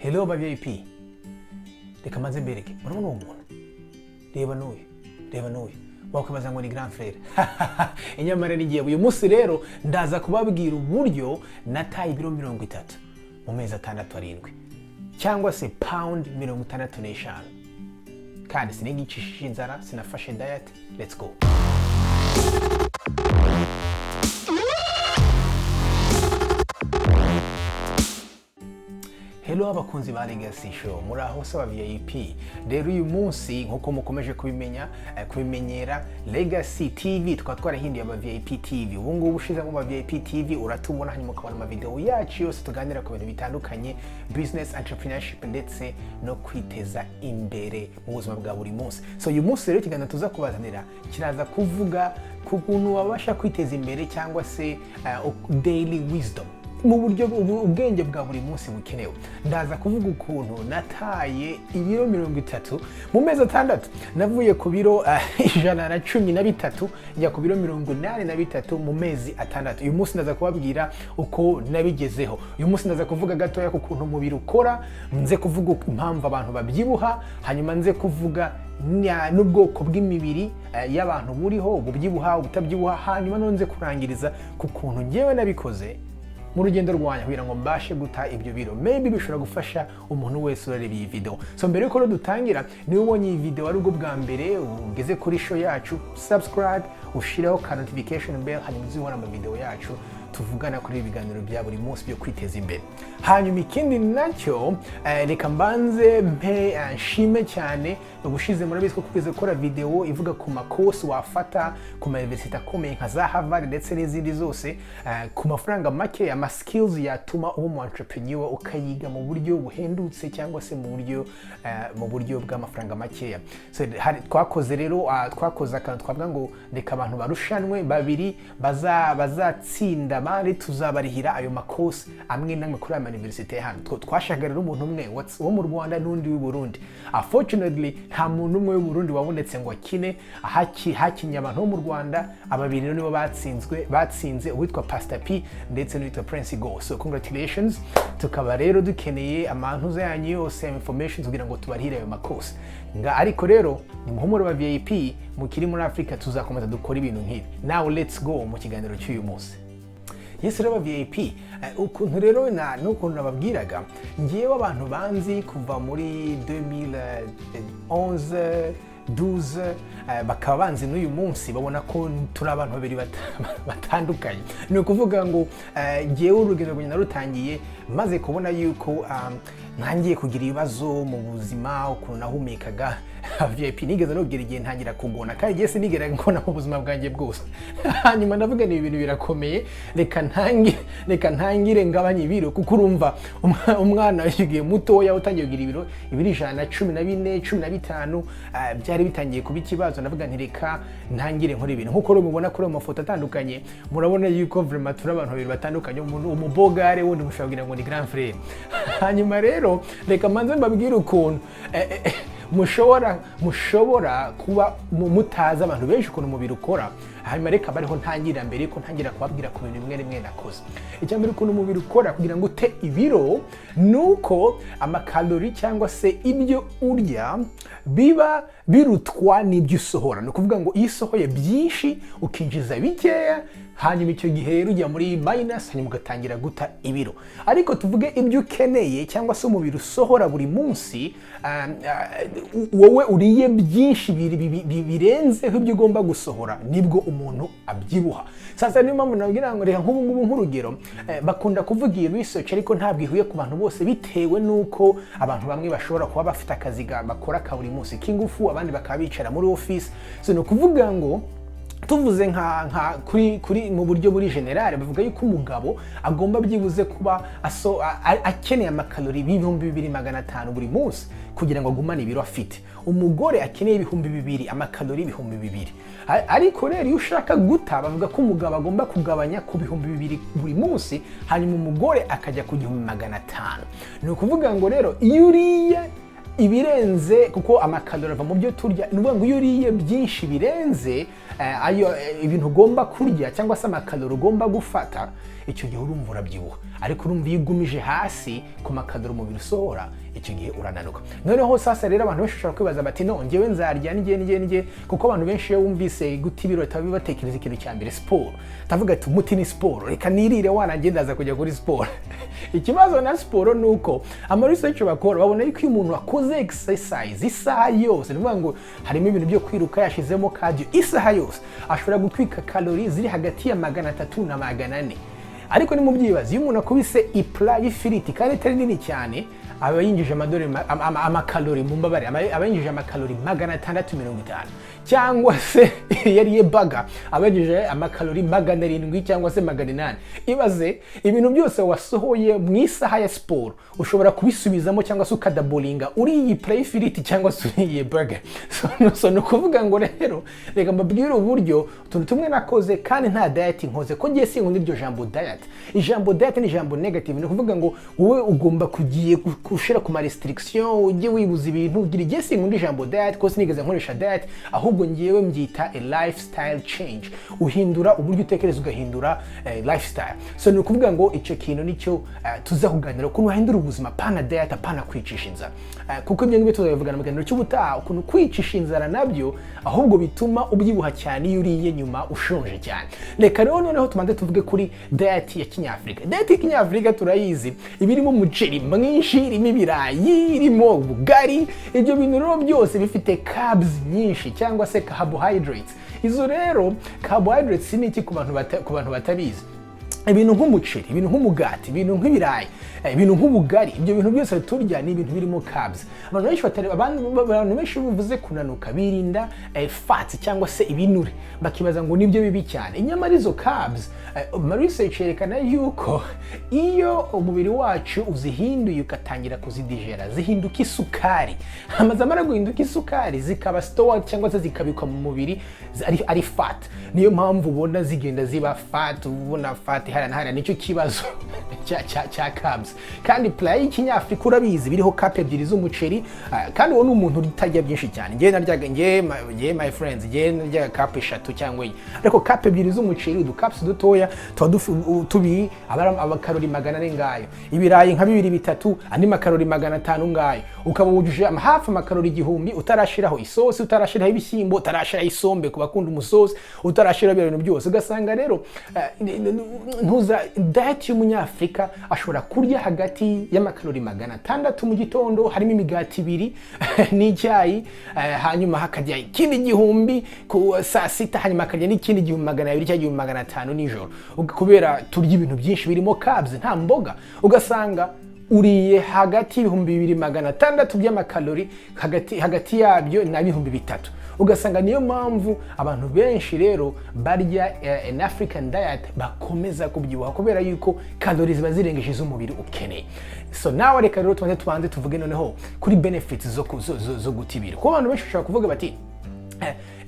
Hello ba VIP, reka maze mbereke. Murabona uwo muntu? Reba n'uyu, reba n'uyu, wakwibaza ngo ni grand frère, inyamara nigiye. Uyu munsi rero ndaza kubabwira uburyo nataye ibiro 30 mu mezi 6, 7, cyangwa se pound 65, kandi sinigicishije inzara, sinafashe diet. Let's go. Hello abakunzi ba Legacy Show, muri aho saba VIP. Rero uyu munsi, nkuko mukomeje kubimenya, kubimenyera, Legacy TV tukaba twarahinduye aba VIP TV. Ubu ngubu ushizemo aba VIP TV uratubona, hanyuma ukabona amavideo yacu yose tuganira ku bintu bitandukanye, business, entrepreneurship, ndetse no kwiteza imbere mu buzima bwa buri munsi. So uyu munsi rero ikiganiro tuza kubazanira kiraza kuvuga ku kuntu wabasha kwiteza imbere, cyangwa se daily wisdom, mu buryo ubwenge bwa buri munsi bukenewe. Ndaza kuvuga ukuntu nataye ibiro 30 mu mezi 6. Navuye ku biro 113 njya ku biro 83 mu mezi 6. Uyu munsi ndaza kubabwira uko nabigezeho. Uyu munsi ndaza kuvuga gatoya ku kuntu umubiri ukora, nze kuvuga impamvu abantu babyibuha, hanyuma nze kuvuga n'ubwoko bw'imibiri y'abantu buriho, ububyibuha, ubutabyibuha, hanyuma nonze kurangiriza ku kuntu ngewe nabikoze mu rugendo rwanjye kugira ngo mbashe guta ibyo biro. Maybe bishobora gufasha umuntu wese urareba iyi video. So mbere yuko rero dutangira, niba ubonye iyi video ari ubwo bwa mbere ugeze kuri show yacu, subscribe, ushireho ka notification bell, hanyuma uzibona ama video yacu tuvugana kuri ibi biganiro bya buri munsi byo kwiteza imbere. Hanyuma ikindi nacyo, reka mbanze mpe nshime cyane. Ubushize murabizi ko kugeze gukora video ivuga ku makosi wafata ku ma university akomeye nka za Harvard ndetse n'izindi zose, ku mafaranga make, ama skills yatuma uba umu entrepreneur, ukayiga mu buryo buhendutse cyangwa se mu buryo bw'amafaranga makeya. So, twakoze rero, twakoze akantu twavuga ngo reka abantu barushanwe babiri bazatsinda abandi, tuzabarihira ayo makosi amwe n'amwe kuri aya universite hano. Twashakaga rero umuntu umwe wo mu Rwanda n'undi w'i Burundi. Unfortunately, nta muntu umwe w'i Burundi wabonetse ngo akine. Hakinnye abantu bo mu Rwanda ababiri rero nibo batsinzwe, batsinze, uwitwa Pastor P ndetse n'uwitwa Prince Go. So congratulations. Tukaba rero dukeneye amantuza yanyu yose, information, kugira ngo tubarihire ayo makosi nga. Ariko rero ni muhumuro ba VIP mukiri muri Afrika, tuzakomeza dukora ibintu nk'ibi. Now let's go mu kiganiro cy'uyu munsi. Yes, rero VIP, ukuntu rero na n'ukuntu nababwiraga, ngewe abantu banzi kuva muri 2011, 12, bakaba banzi n'uyu munsi, babona ko turi abantu babiri batandukanye. Ni ukuvuga ngo ngewe urugendo rwanjye narutangiye maze kubona yuko ntangiye kugira ibibazo mu buzima, ukuntu nahumekaga. VIP, nigeze nubwira igihe ntangira kugona, kandi igihe sinigera ngona mu buzima bwanjye bwose. Hanyuma ndavuga ni ibintu birakomeye, reka ntangire ngabanye ibiro, kuko urumva umwana igihe mutoya utangiye kugira ibiro 114, 15, byari bitangiye kuba ikibazo. Ndavuga nti reka ntangire nkora ibintu. Nkuko rero mubona kuri ayo mafoto atandukanye, murabona yuko vraiment turi abantu babiri batandukanye. Umuntu umubogare, wundi mushobora kugira ngo ni grand frère. Hanyuma rero reka manze mbabwire ukuntu mushobora kuba mutazi, abantu benshi, ukuntu umubiri ukora. Hanyuma reka bariho ntangira mbere yuko ntangira kubabwira ku bintu bimwe rimwe nakoze. Icya mbere, ukuntu umubiri ukora kugira ngo ute ibiro, ni uko amakalori cyangwa se ibyo urya biba birutwa n'ibyo usohora. Ni ukuvuga ngo iyo usohoye byinshi ukinjiza bikeya, hanyuma icyo gihe rero ujya muri minus, hanyuma ugatangira guta ibiro. Ariko tuvuge ibyo ukeneye cyangwa se umubiri usohora buri munsi, wowe uriye byinshi birenzeho ibyo ugomba gusohora, nibwo umuntu abyibuha. Sasa niyo mpamvu nabwira ngo reka nk'ubu ngubu, nk'urugero, bakunda kuvuga iyi research, ariko ntabwo ihuye ku bantu bose, bitewe n'uko abantu bamwe bashobora kuba bafite akazi bakora ka buri munsi k'ingufu, abandi bakaba bicara muri office. So ni ukuvuga ngo tuvuze nka kuri mu buryo buri general, bavuga yuko umugabo agomba byibuze kuba akeneye amakalori 2500 buri munsi kugira ngo agumane ibiro afite. Umugore akeneye 2000, amakalori 2000. Ariko rero iyo ushaka guta, bavuga ko umugabo agomba kugabanya ku 2000 buri munsi, hanyuma umugore akajya ku 1500. Ni ukuvuga ngo rero iyo uriye ibirenze, kuko amakalori ava mu byo turya, ni ukuvuga ngo iyo uriye byinshi birenze ayo ibintu ugomba kurya cyangwa se amakalori ugomba gufata, Icyo gihe urumva urabyibuha, ariko urumva iyo ugumije hasi ku makalori umubiri usohora, icyo gihe urananuka. Noneho sasa rero, abantu benshi bashobora kwibaza bati: "No, njyewe nzarya njye njye njye." Kuko abantu benshi iyo wumvise guta ibiro, bahita batekereza ikintu cya mbere siporo. Ndavuga ati: "Umuti ni siporo, reka nirire wananjye, ndaza kujya kuri siporo." Ikibazo na siporo ni uko ama research bakora babona yuko iyo umuntu akoze exercise isaha yose, ni ukuvuga ngo harimo ibintu byo kwiruka, yashizemo cardio, isaha yose ashobora gutwika kalori ziri hagati ya 300 na 400. Ariko ni mu byibaza, iyo umuntu akubise iplat y'ifiriti kandi itari nini cyane, aba yinjije amadorari amakalori, mu mbabare, aba yinjije amakalori 650, cyangwa se iyo yariye burger aba yinjije amakalori 700 cyangwa se 800. Ibaze ibintu byose wasohoye mu isaha ya siporo, ushobora kubisubizamo cyangwa se ukadoublinga uriye iplat y'ifiriti cyangwa se uriye burger. So ni ukuvuga ngo rero reka mbabwire uburyo utuntu tumwe nakoze kandi nta diet nkoze, ko ngiye sinkunda iryo jambo diet. Ijambo diet ni ijambo negative, ni ukuvuga ngo wowe ugomba kugiye gushyira ku ma restriction, ujye wibuza ibintu ugira igihe. Sinkunda ijambo diet kuko sinigeze nkoresha diet, ahubwo ngewe mbyita a lifestyle change. Uhindura uburyo utekereza, ugahindura lifestyle. So ni ukuvuga ngo icyo kintu nicyo tuza kuganira, ukuntu wahindura ubuzima, pana diet, apana kwicisha inzara. Kuko ibyo ngibyo tuzabivugana mu kiganiro cy'ubutaha, ukuntu kwicisha inzara nabyo ahubwo bituma ubyibuha cyane iyo uriye nyuma ushonje cyane. Reka rero noneho tubanze tuvuge kuri diet ya Kinyafurika. Diet ya Kinyafurika turayizi, iba irimo umuceri mwinshi, irimo ibirayi, irimo ubugari. Ibyo bintu rero byose bifite carbs nyinshi cyangwa se carbohydrates. Izo rero carbohydrates ni iki ku bantu batabizi? Ibintu nk'umuceri, ibintu nk'umugati, ibintu nk'ibirayi, ibintu nk'ubugari, ibyo bintu byose turya ni ibintu birimo carbs. Abantu benshi bivuze kunanuka birinda fats cyangwa se ibinure, bakibaza ngo nibyo bibi cyane. Nyamara izo carbs, ma research yerekana yuko iyo umubiri wacu uzihinduye ugatangira kuzidigera, zihinduka isukari. Zamara guhinduka isukari, zikaba stored cyangwa se zikabikwa mu mubiri ari fat. Niyo mpamvu ubona zigenda ziba fat, ubona fat hariya na hariya. Nicyo kibazo cya carbs. Kandi plat y'ikinyafurika urabizi, biriho cup ebyiri z'umuceri. Kandi uwo ni umuntu utarya byinshi cyane. Njyewe naryaga, njyewe, my friends, njyewe naryaga cup eshatu cyangwa enye, ariko cup ebyiri z'umuceri, uducups dutoya tuba tubiri, aba ari amakarori 400 ngayo, ibirayi nka bibiri, bitatu, andi makarori 500 ngayo, ukaba wujuje hafi amakarori 1000, utarashiraho isosi, utarashiraho ibishyimbo, utarashiraho isombe ku bakunda umusosi, utarashiraho ibyo bintu byose. Ugasanga rero ntuza diet y'umunyafurika ashobora kurya hagati y'amakarori 600 mu gitondo, harimo imigati ibiri n'icyayi, hanyuma hakajya ikindi 1000 ku saa sita, hanyuma akarya n'ikindi 1200 cyangwa 1500 nijoro. Kubera turya ibintu byinshi birimo carbs, nta mboga, ugasanga uriye hagati y'2600 by'amakalori, hagati yabyo na 3000. Ugasanga niyo mpamvu abantu benshi rero barya an African diet bakomeza kubyibuha, kubera yuko kalori ziba zirengeje iz'umubiri ukeneye. So nawe reka rero tubanze tuvuge noneho kuri benefits zo guta ibiro, kuko abantu benshi bashobora kuvuga bati: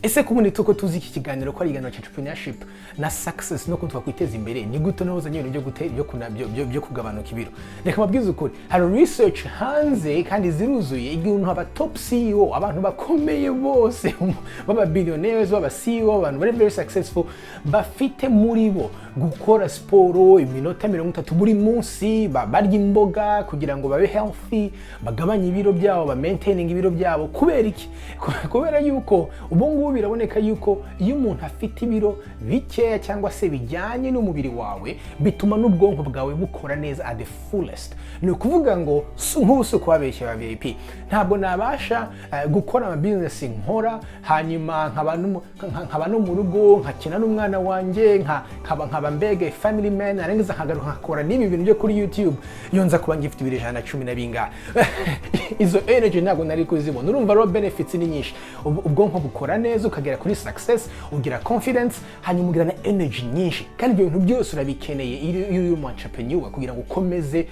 "Ese kubundi tuko tuzi iki kiganiro ko ari ikiganiro cya entrepreneurship na success no kuntu twakwiteza imbere, ni gute noneho uzanye ibintu byo gute byo kuna byo, byo, byo kugabanuka ibiro?" Reka mbabwize ukuri, hari research hanze kandi ziruzuye, igihe aba top CEO, abantu bakomeye bose baba billionaires, baba CEO, abantu bari very successful, bafite muri bo gukora siporo iminota 30 buri munsi, barya imboga kugira ngo babe healthy, bagabanye ibiro byabo, ba maintaining ibiro byabo. Kubera iki? Kubera yuko ubu ngubu biraboneka yuko iyo umuntu afite ibiro bikeya cyangwa se bijyanye n'umubiri wawe, bituma n'ubwonko bwawe bukora neza at the fullest. Ni ukuvuga ngo nk'ubu si ukubabeshya ba VIP, ntabwo nabasha gukora ama business nkora, hanyuma nkaba no mu rugo, nkakina n'umwana wanjye, nkaba mbege family man, narangiza nkagaruka nkakora n'ibi bintu byo kuri YouTube, iyo nza kuba ngifite ibiro 110 na bingahe. Izo energy ntabwo nari kuzibona. Urumva rero benefits ni nyinshi. Ubwonko bukora neza, ukagera kuri success, ugira confidence, hanyuma ugira na energy nyinshi. Kandi ibyo bintu byose urabikeneye iyo uri umu entrepreneur, kugira ngo ukomeze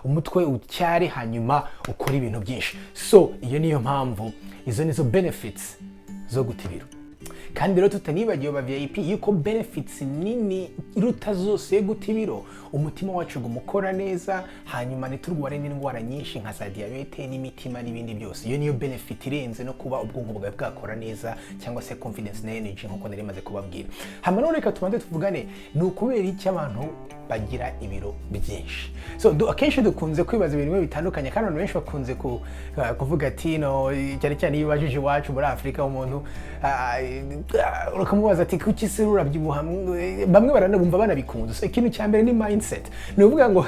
umutwe utyare, hanyuma ukore ibintu byinshi. So iyo niyo mpamvu, izo nizo benefits zo guta ibiro. Kandi rero tutanibagiwe, ba VIP, yuko benefits nini iruta zose yo guta ibiro, umutima wacu uguma ukora neza, hanyuma ntiturware n'indwara nyinshi nka za diyabete n'imitima n'ibindi byose. Iyo niyo benefit irenze no kuba ubwonko bwawe bwakora neza, cyangwa se confidence na energy, nkuko nari maze kubabwira. Hama none reka tubanze tuvugane, ni ukubera iki abantu bagira ibiro byinshi? So akenshi dukunze kwibaza ibintu bimwe bitandukanye, kandi abantu benshi bakunze kuvuga ati no, cyane cyane iyo ubajije iwacu muri Afurika umuntu, ukamubaza ati: "Kuki se urabyibuha?" Bamwe baranabumva banabikunze. So ikintu cya mbere ni mindset. Ni ukuvuga ngo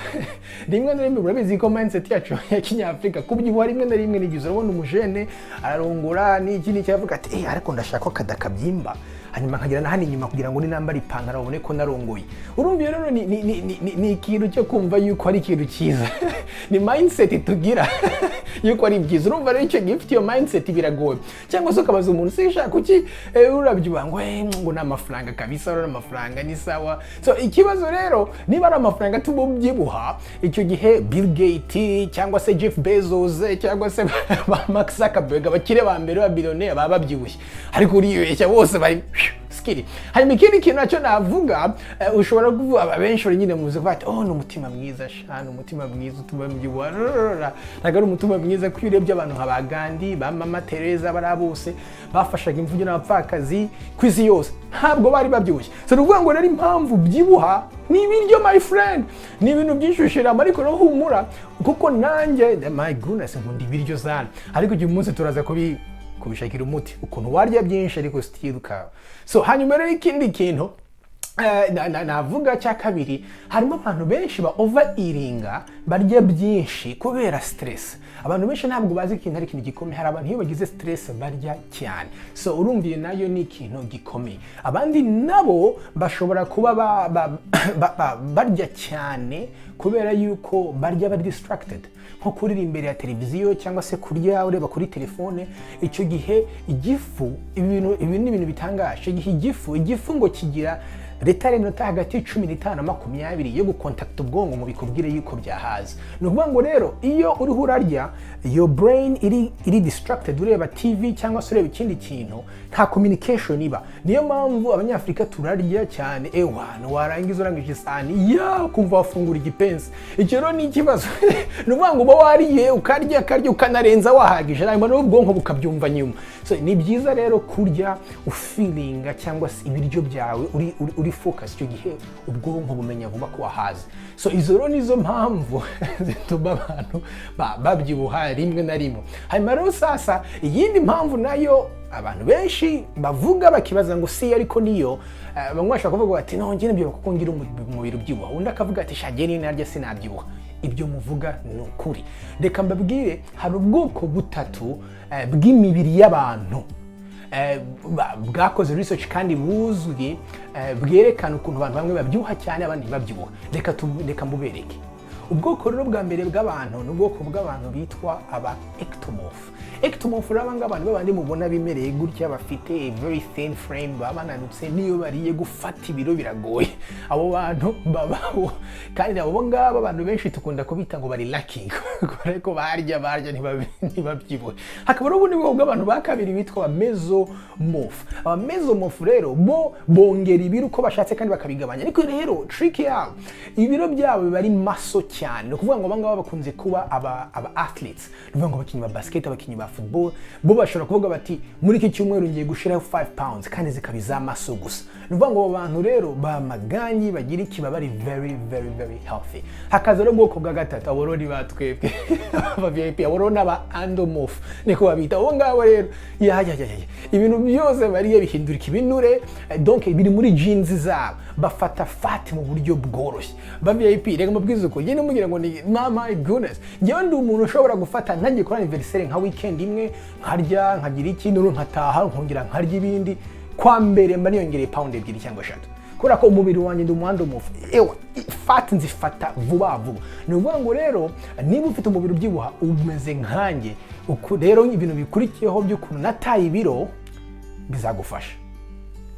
rimwe na rimwe, murabizi ko mindset yacu ya Kinyafurika, kubyibuha rimwe na rimwe ni byiza. Urabona umujene ararongora n'iki n'iki, avuga ati: "Eh, ariko ndashaka ko akada kabyimba, hanyuma nkagira na hano inyuma kugira ngo ninambara ipantaro babone ko narongoye." Urumva iyo rero ni ikintu cyo kumva yuko ari ikintu cyiza, ni mindset tugira yuko ari byiza. Urumva rero icyo gihe ufite iyo mindset biragoye. Cyangwa se ukabaza umuntu: "Se ushaka kuki urabyibuha?" Ngo: "Ngo ni amafaranga kabisa, urabona amafaranga ni sawa." So ikibazo rero, niba ari amafaranga atuma ubyibuha, icyo gihe Bill Gates cyangwa se Jeff Bezos cyangwa se ba Mark Zuckerberg, abakire ba mbere ba billionaire, baba babyibushye, ariko uribeshya, bose bari skinny. Hanyuma ikindi kintu nacyo navuga, ushobora kuvuga, abenshi bari nyine muzi kuvuga ati: "Oh, ni umutima mwiza sha, ni umutima mwiza utuma mbyibuha." Rrrr, ntabwo ari umutima mwiza, kuko iyo urebye abantu nka ba Gandhi, ba Mama Teresa, bariya bose bafashaga imfubyi n'abapfakazi ku isi yose, ntabwo bari babyibushye. So ni ukuvuga ngo rero impamvu byibuha ni ibiryo, my friend, ni ibintu byinshi ushiramo. Ariko rero humura, kuko nanjye, my goodness, nkunda ibiryo sana, ariko uyu munsi turaza kubishakira umuti ukuntu warya byinshi ariko still ukaba. So hanyuma rero ikindi kintu navuga cya kabiri, harimo abantu benshi ba overeatinga, barya byinshi kubera stress. Abantu benshi ntabwo bazi ikintu ari ikintu gikomeye. Hari abantu iyo bagize stress barya cyane. So urumva iyo nayo ni ikintu gikomeye. Abandi nabo bashobora kuba barya cyane kubera yuko barya bari distracted, nko kurira imbere ya televiziyo cyangwa se kurya ureba kuri telefone. Icyo gihe igifu, ibintu ibi ni ibintu bitangaje, icyo gihe igifu ngo kigira retard iminota hagati ya 15 na 20 yo gukontakita ubwonko ngo bikubwire yuko byahaza. Ni ukuvuga ngo rero iyo uriho urarya, your brain iri distracted, ureba TV cyangwa se ureba ikindi kintu, nta communication iba. Niyo mpamvu Abanyafurika turarya cyane, ewa warangiza, urangije isahani ya kumva wafungura igipensi. Icyo rero ni ikibazo. Ni ukuvuga ngo uba wariye, ukarya, akarya, ukanarenza wahagije, hanyuma n'ubwonko bukabyumva nyuma. So ni byiza rero kurya ufeelinga cyangwa se ibiryo byawe uri focus. Icyo gihe ubwonko bumenya vuba ko wahaze. So izo rero nizo mpamvu zituma abantu babyibuha rimwe na rimwe. Hanyuma rero sasa iyindi mpamvu nayo abantu benshi bavuga bakibaza ngo si, ariko niyo, bamwe bashobora kuvuga bati: "No, njye nabyibuha kuko ngira umubiri ubyibuha." Undi akavuga ati: "Sha, njye niyo narya sinabyibuha." Ibyo muvuga ni ukuri. Reka mbabwire, hari ubwoko butatu bw'imibiri y'abantu bwakoze research kandi buzwi, bwerekana ukuntu abantu bamwe babyibuha cyane, abandi ntibabyibuha. Reka mbubereke. Ubwoko rero bwa mbere bw'abantu ni ubwoko bw'abantu bitwa aba ectomorph. Ectomorph rero, aba ngaba ni babandi mubona bimereye gutya, bafite a very thin frame, baba bananutse, niyo bariye gufata ibiro biragoye. Abo bantu babaho, kandi abo ngabo abantu benshi dukunda kubita ngo bari lucky, kubera ko barya barya ntibabyibuhe. Hakaba n'ubundi bwoko bw'abantu ba kabiri bitwa aba mesomorph. Aba mesomorph rero bo bongera ibiro uko bashatse kandi bakabigabanya, ariko rero trick yabo, ibiro byabo biba ari maso cyane. Ni ukuvuga ngo aba ngaba bakunze kuba aba athletes, ni ukuvuga ngo abakinnyi ba basket, abakinnyi ba football. Bo bashobora kuvuga bati: "Muri iki cyumweru ngiye gushiraho 5 pounds," kandi zikaba iz'amaso gusa. Ni ukuvuga ngo abo bantu rero bamaganyi bagira iki, baba bari very very very healthy. Hakaza rero ubwoko bwa gatatu, abo rero ni ba twebwe aba VIP. Abo rero ni aba endomorph, niko babita. Abo ngabo rero, ya ya ya ya, ibintu byose bariye bihindurika ibinure, donc biri muri genes zabo, bafata fat mu buryo bworoshye. Ba VIP, reka mbabwize uko njye mugira ngo ni my goodness, njyewe ndi umuntu ushobora gufata ntangiye kuri anniversaire nka weekend imwe, nkarya, nkagira iki, noneho nkataha nkongera nkarya ibindi, kwa mbere mba niyongereye pound 2 cyangwa 3, kubera ko umubiri wanjye ndi umuhanda umufu, ewa fat nzifata vuba vuba. Ni ukuvuga ngo rero niba ufite umubiri ubyibuha umeze nkanjye, uku rero ibintu bikurikiyeho by'ukuntu nataye ibiro bizagufasha.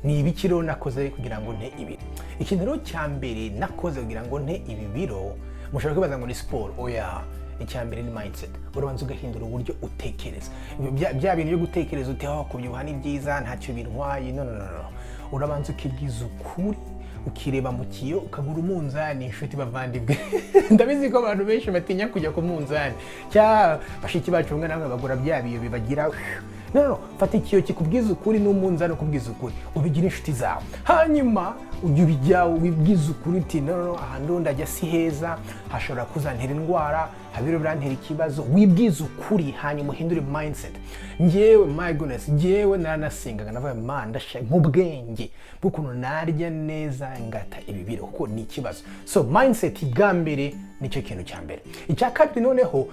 Ni ibiki rero nakoze kugira ngo nte ibiro? Ikintu rero cya mbere nakoze kugira ngo nte ibi biro, mushobora kwibaza ngo ni siporo. Oya, Icya mbere ni mindset. Urabanza ugahindura uburyo utekereza. Bya bintu byo gutekereza uti: "Oh, kubyibuha ni byiza, ntacyo bintwaye." No, no, no, no. Urabanza ukibwiza ukuri, ukireba mu kiyo, ukagura umunzani. Inshuti bavandimwe, ndabizi ko abantu benshi batinya kujya ku munzani, cyangwa bashiki bacu bamwe na bamwe bagura bya biyo bibagira. No, no, fata ikiyo kikubwiza ukuri n'umunzani ukubwiza ukuri, ubigire inshuti zawe. Hanyuma ujya ubijya wibwiza ukuri uti: "No, no, ahantu ndajya si heza, hashobora kuzantera indwara, habiro birantera ikibazo." Wibwiza ukuri, hanyuma uhindure mindset. Njyewe, my goodness, njyewe naranasengaga, navuga: "Man, ndashaka nk'ubwenge bw'ukuntu narya neza ngata ibi biro, kuko ni ikibazo." So mindset bwa mbere nicyo kintu cya mbere. Icya kabiri noneho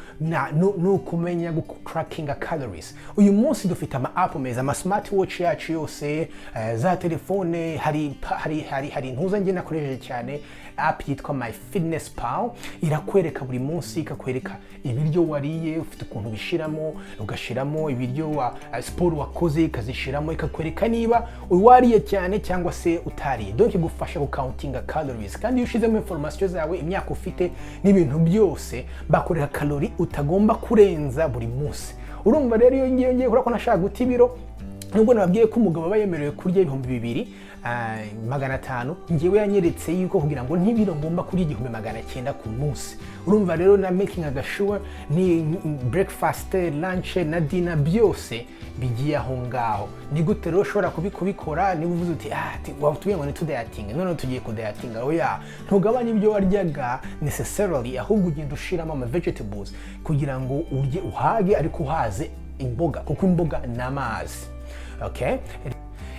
ni ukumenya gutrackinga calories. Uyu munsi dufite ama app meza, ama smart watch yacu yose, za telefone, hari intuza. Njye nakoresheje cyane app yitwa My Fitness Pal. Irakwereka buri munsi, ikakwereka ibiryo wariye, ufite ukuntu ubishiramo, ugashiramo ibiryo wa siporo wakoze ikazishiramo, ikakwereka niba wariye cyane cyangwa se utariye. Donc igufasha gucountinga calories. Kandi iyo ushizemo information zawe, imyaka ufite n'ibintu byose, bakorera calorie utagomba kurenza buri munsi. Urumva rero, iyo ngiye kubera ko nashaka guta ibiro, nubwo nababwiye ko umugabo aba yemerewe kurya 2500, ngewe yanyeretse yuko kugira ngo ntibiro ngomba kurya 1900 ku munsi. Urumva rero na making sure ni breakfast, lunch na dinner byose bigiye aho ngaho. Ni gute rero ushobora kubikora? Niba uvuze uti: "Ah, watubwiye ngo ntitudietinge, none tugiye kudietinga." Oya, ntugabanye ibyo waryaga necessarily, ahubwo ugenda ushiramo ama vegetables kugira ngo urye uhage, ariko uhaze imboga, kuko imboga ni amazi. Okay,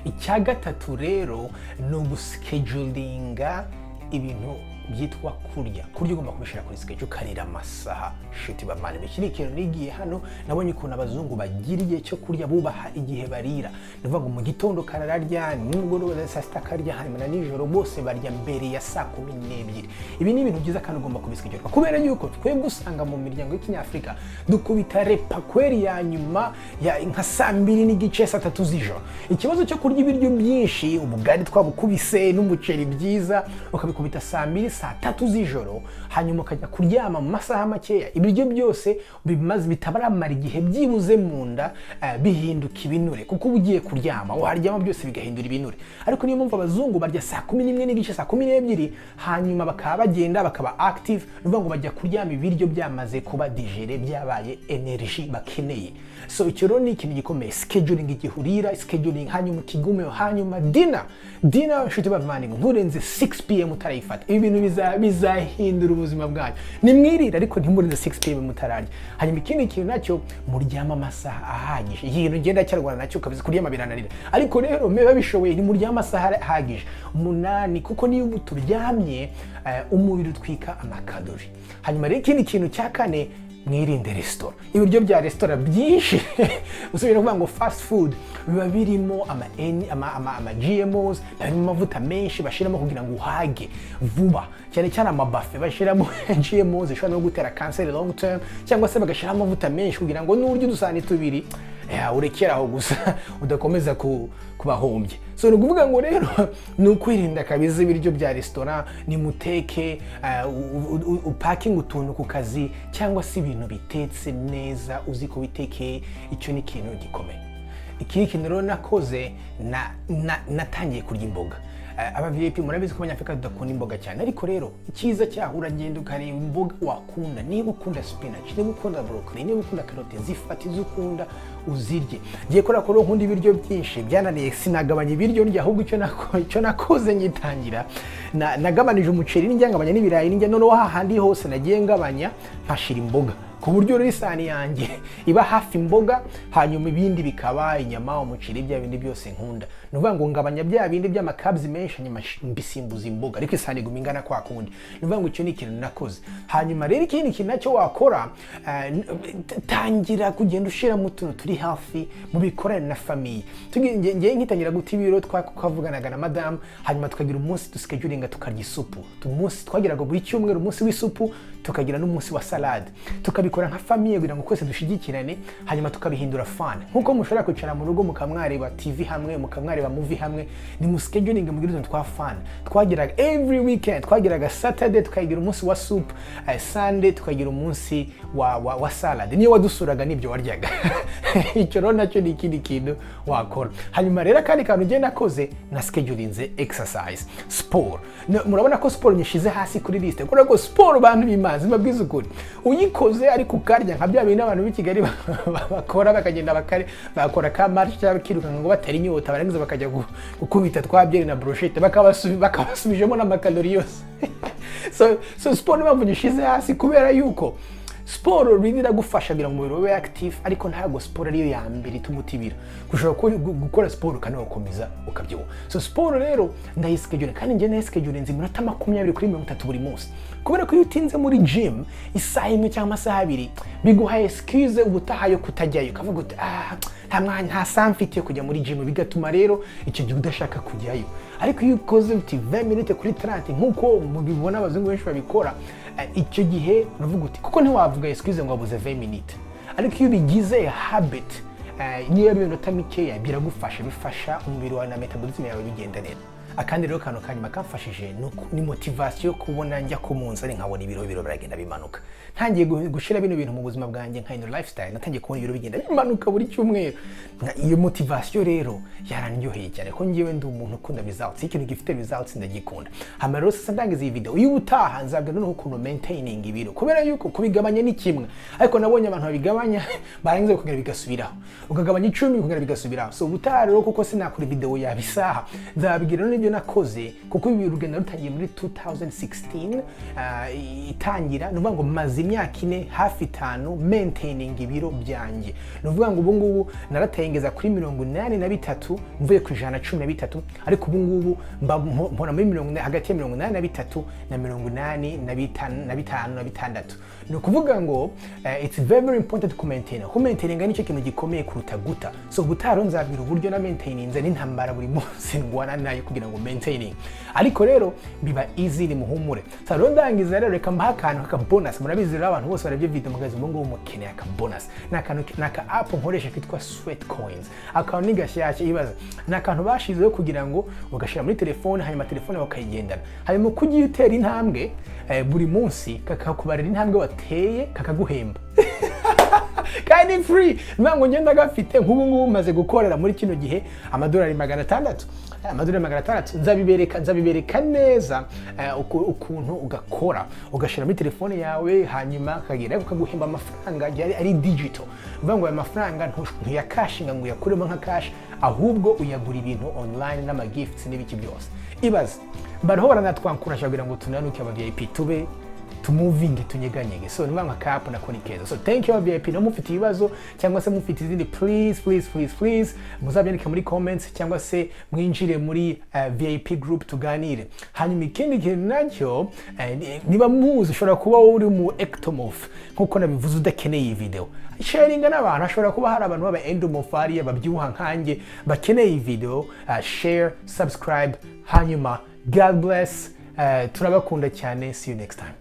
icya gatatu rero ni uguschedulinga ibintu byitwa kurya. Kurya ugomba kubishyira kuri schedule, ukarira amasaha. Shuti bavandimwe, iki ni ikintu nigiye hano. Nabonye ukuntu abazungu bagira igihe cyo kurya, bubaha igihe barira. Ni ukuvuga ngo mu gitondo karararya, nimugoroba saa sita akarya, hanyuma na nijoro bose barya mbere ya saa 12. Ibi ni ibintu byiza kandi ugomba kubischedulinga, kubera yuko twebwe usanga mu miryango y'ikinyafurika dukubita repas kweri ya nyuma ya nka saa 2:30, saa 3 z'ijoro. Ikibazo cyo kurya ibiryo byinshi, ubugari twabukubise n'umuceri byiza, ukabikubita saa 2, saa 3 z'ijoro, hanyuma ukajya kuryama mu masaha makeya, ibiryo byose bimaze bitabaramara igihe byibuze mu nda, bihinduka ibinure, kuko uba ugiye kuryama, waryama byose bigahindura ibinure. Ariko niyo mpamvu abazungu barya saa 11:30, saa 12, hanyuma bakaba bagenda bakaba active. Ni ukuvuga ngo bajya kuryama ibiryo byamaze kuba digéré, byabaye energy bakeneye. So icyo rero ni ikintu gikomeye: scheduling igihe urira, scheduling, hanyuma ukigumeho. Hanyuma dinner, inshuti bavandimwe, nturenze 6 pm utarayifata. Ibi bintu bizahindura ubuzima bwanyu. Nimwirire, ariko ntimurenze 6 pm mutararya. Hanyuma ikindi kintu nacyo, muryama amasaha ahagije. Iki kintu ngenda cyarwana nacyo kabisa, kuryama birananira, ariko rero mbe bishoboye nimuryama amasaha ahagije, 8, kuko niyo turyamye umubiri utwika amakalori. Hanyuma rero ikindi kintu cya kane, mwirinde resitora, ibiryo bya resitora byinshi. Usubira kuvuga ngo fast food biba birimo ama GMOs, biba birimo amavuta menshi bashyiramo kugira ngo uhage vuba, cyane cyane amabuffet bashyiramo GMOs zishobora no gutera kanseri long term, cyangwa se bagashyiramo amavuta menshi kugira ngo nurya udusahani tubiri urekere aho gusa, udakomeza kubahombya. So ni ukuvuga ngo rero ni ukwirinda kabisa ibiryo bya resitora. Ni muteke, upakinge utuntu ku kazi, cyangwa se ibintu bitetse neza uzi ko bitekeye. Icyo ni ikintu gikomeye. Ikindi kintu rero nakoze, natangiye kurya imboga. Aba VIP, murabizi ko Abanyafurika tudakunda imboga cyane, ariko rero icyiza cyaho uragenda ukareba imboga wakunda. Niba ukunda spinach, niba ukunda broccoli, niba ukunda karoti, zifata izo ukunda uzirye. Ngiye kubera ko rero nkunda ibiryo byinshi, byananiye, sinagabanya ibiryo ndya. Ahubwo icyo nakoze ngitangira, nagabanije umuceri n'indya, ngabanya n'ibirayi n'indya. Noneho hahandi hose nagiye ngabanya mpashira imboga, ku buryo rero isahani yanjye iba hafi imboga, hanyuma ibindi bikaba inyama, umuceri, bya bindi byose nkunda. Ni ukuvuga ngo ngabanya bya bindi by'amacarbs menshi, hanyuma mbisimbuza imboga, ariko isahani iguma ingana kwa kundi. Ni ukuvuga ngo icyo ni ikintu nakoze. Hanyuma rero ikindi kintu nacyo wakora, tangira kugenda ushiramo utuntu turi hafi mu bikorane na famille. Ngiye nkitangira guta ibiro, twavuganaga na madamu, hanyuma tukagira umunsi duschedulinga tukarya isupu. Umunsi twagiraga buri cyumweru, umunsi w'isupu. tukagira n'umunsi wa salade, tukabikora nka famille kugira ngo twese dushyigikirane, hanyuma tukabihindura fun. Nkuko mushobora kwicara mu rugo mukamwareba TV hamwe, mukamwareba movie hamwe, ni mu scheduling mugire utuntu twa fun. Twagiraga every weekend, twagiraga Saturday tukagira umunsi wa soup, Sunday tukagira umunsi wa salad. Niyo wadusuraga nibyo waryaga. Icyo rero nacyo ni ikindi kintu wakora. Hanyuma rero akandi kantu njye nakoze, na schedulinze exercise, sport. Murabona ko siporo nyishize hasi kuri liste, kubera ko siporo, bantu b'imanzi, mbabwiza ukuri, uyikoze ariko ukarya nka bya bintu abantu b'i Kigali bakora, bakagenda bakare bakora ka marche cyangwa bakirukanka ngo batera inyota, barangiza bakajya gukubita twa byeri na brochette, bakabasubijemo n'amakalori yose. So siporo niyo mpamvu nyishize hasi, kubera yuko siporo really iragufasha kugira ngo umubiri ube active, ariko ntabwo siporo ariyo ya mbere ituma utibira. Ushobora gukora siporo ukanakomeza ukabyibuha. So siporo rero ndayischedule, kandi njye ndayischedule nzi iminota 20 kuri 30 buri munsi, kubera ko iyo utinze muri gym isaha imwe cyangwa amasaha 2, biguha excuse ubutaha yo kutajyayo, ukavuga uti: "Ah, nta mwanya, nta saa mfite yo kujya muri gym." Bigatuma rero icyo gihe udashaka kujyayo. Ariko iyo ukoze uti 20 minutes kuri 30, nk'uko mubibona abazungu benshi babikora, icyo gihe uravuga uti, kuko ntiwavuga excuse ngo wabuze 20 minutes. Ariko iyo ubigize habit, niyo ari iminota mikeya, biragufasha, bifasha umubiri wawe na metabolism yawe bigenda neza. Akandi rero kantu kanyuma kamfashije ni motivation yo kubona njya ku munzani nkabona ibiro biragenda bimanuka. Ntangiye gushyira bino bintu mu buzima bwanjye nka ino lifestyle, natangiye kubona ibiro bigenda bimanuka buri cyumweru. Iyo motivation rero yarandyoheye cyane, ko ngewe ndi umuntu ukunda results. Iyo ikintu gifite results ndagikunda. Hama rero sasa ndangiza iyi video y'ubutaha, nzabwira noneho ukuntu maintaining ibiro, kubera yuko kubigabanya ni kimwe, ariko nabonye abantu babigabanya barangiza bikongera bigasubiraho, ukagabanya 10 bikongera bigasubiraho. So ubutaha rero, kuko sinakora video yaba isaha, nzababwira n'ibyo nakoze, kuko ibi rugendo rutangiye muri 2016, itangira, ni ukuvuga ngo maze imyaka 4 hafi 5 maintaining ibiro byanjye. Ni ukuvuga ngo ubu ngubu naratengeza kuri 83 mvuye ku 113, ariko ubu ngubu mba mpora muri hagati ya 83 na 85, na 5 na 6. Ni ukuvuga ngo it's very very important ku maintain. Ku maintaininga nicyo kintu gikomeye kuruta guta. So ubutaha rero nzabwira uburyo na maintaininze n'intambara buri munsi ndwana nayo kugira ngo maintaining, ariko rero biba easy, ni muhumure. So rero ndangiza rero, reka mbahe akantu kaka bonus. Murabizi rero, abantu bose barabye video mugazi, ubu ngubu mukeneye aka bonus. Ni akantu, ni aka app nkoresha kitwa Sweat Coins. Akantu ni gashyashya. Ibaza, ni akantu bashizeho kugira ngo ugashyira muri telefone, hanyuma telefone bakayigendana, hanyuma uko ugiye utera intambwe buri munsi, kakakubarira intambwe wateye, kakaguhemba, kandi ni free. Niyo ngo ngenda gafite. Nk'ubu ngubu maze gukorera muri kino gihe amadolari 600, amadolari 600. Nzabibereka neza ukuntu ugakora, ugashyira muri telefone yawe, hanyuma kagera kaguhemba amafaranga ari digital. Uvuga ngo aya mafaranga ntuyakashinga ngo uyakuremo nka cash, ahubwo uyagura ibintu online n'ama gifts n'ibiki byose. Ibaze, bariho baranatwankuraje kugira ngo tunanuke aba VIP, tube tumuvinge, tunyeganyege. So niba nka kapu nako ni keza. So thank you VIP. No mufite ibibazo cyangwa se mufite izindi, please, please, please, please muzabyandike muri comments, cyangwa se mwinjire muri VIP group tuganire. Hanyuma ikindi kintu nacyo, niba muzi, ushobora kuba uri mu ectomorph nkuko nabivuze, udakeneye iyi video, sharinga n'abantu. Hashobora kuba hari abantu b'aba endomorph hariya babyibuha nkanjye bakeneye iyi video. Share, subscribe, hanyuma God bless. Turabakunda cyane. See you next time.